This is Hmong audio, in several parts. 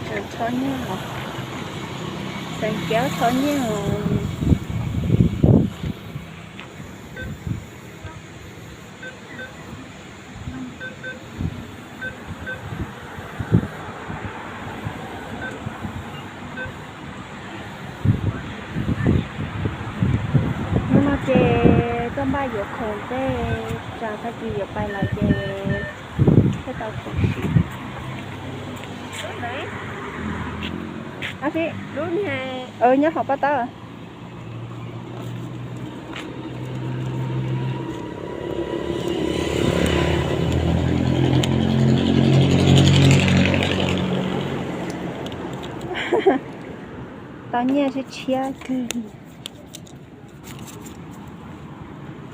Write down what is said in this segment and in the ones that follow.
Txhob nyiaj os, xeem kiab txhob nyiaj os. Hnub no ces tuaj npaj yuav khoom tej, tsam tag kis yuav pais lawm ces thiaj tau khoom siv. Nyob hauv pob tawb. Tau nyiaj tshiab tshiab kawg.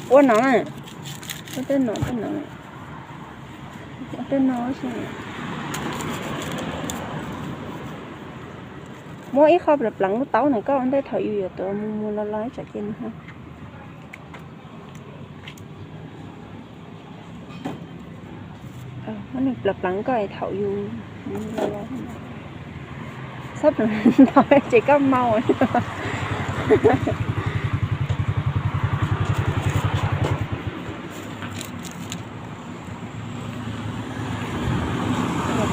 Ua no na, ua tej no, tej no, ua tej no xwb. Muab ib qho pleev pleev lub taub ntawm koj ua ntej thaum yus yuav tuav mus mus los los tsam ces nws ho muab nws pleev pleev koj thaum yus mus los los. Txhob pleev ntau ces koj mau.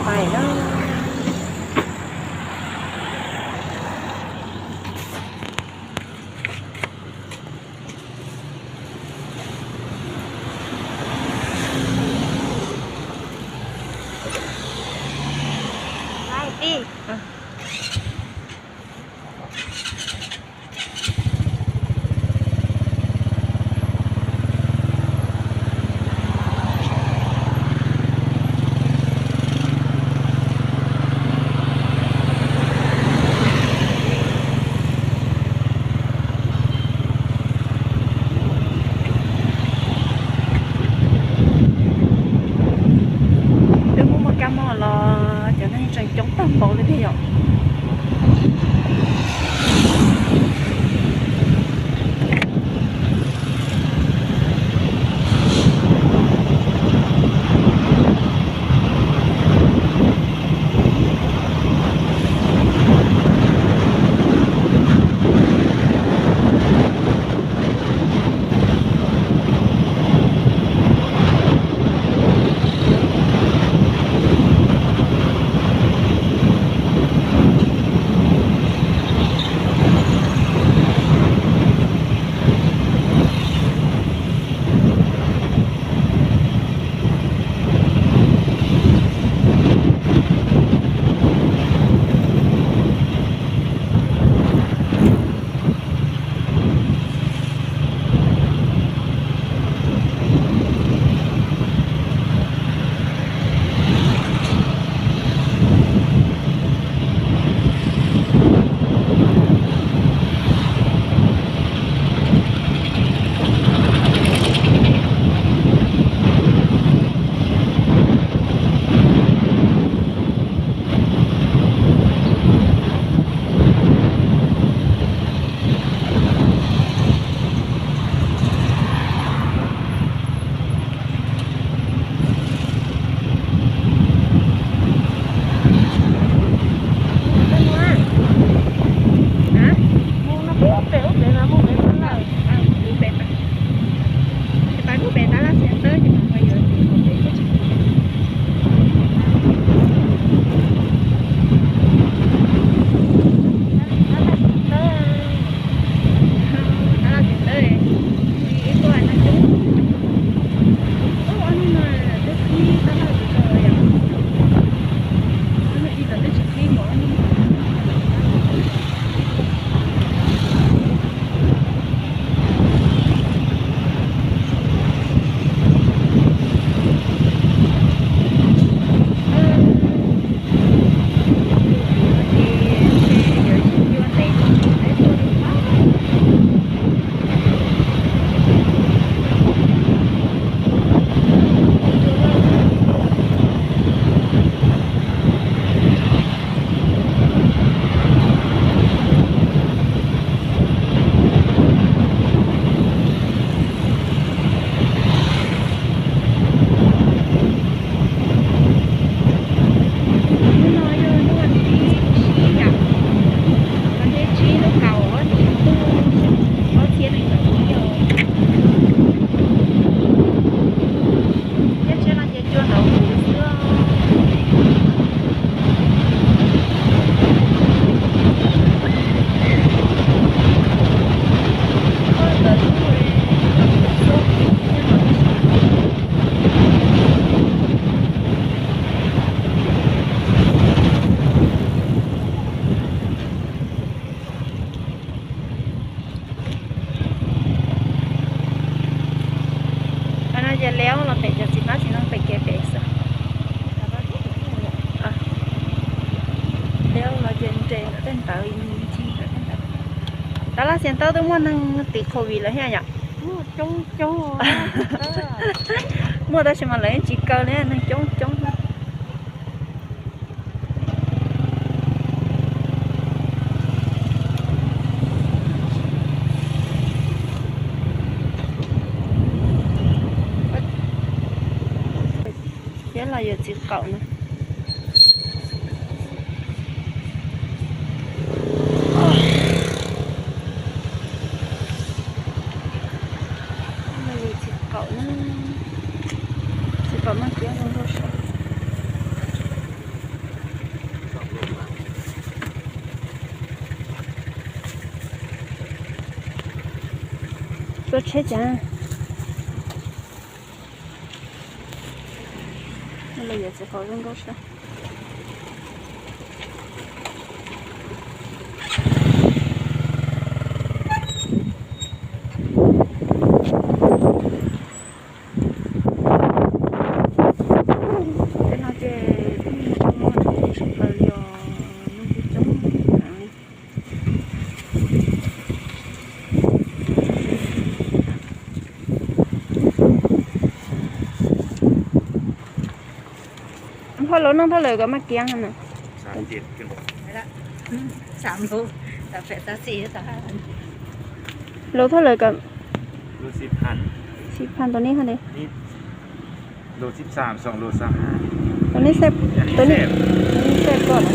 Pais na. Twb muaj muaj kab mob los cov neeg tseem coob tag npaum li thiab yom. Ntawd, tab laj Xiav Taub twb muaj neeg tim covid lawm thiab yom? Muaj tab sis mas lawv yeej tsis kaw li, neeg coob coob. Thiab los yuav txiv qaum na. Txiv qaum na, txiv qaum maj kiab zoo nkauj saib. Tuaj tsheb cas. Los yuav txiv qaum zoo nkauj saib. Tej no ces muaj tsis muaj tsis plaws li os, muaj coob coob heev li. Npog lus neej thaj lawm kom maj kiab na. Lus thaj lawm kom xib phan tus ni ha li. Tus ni xeb, tus ni xeb koj na.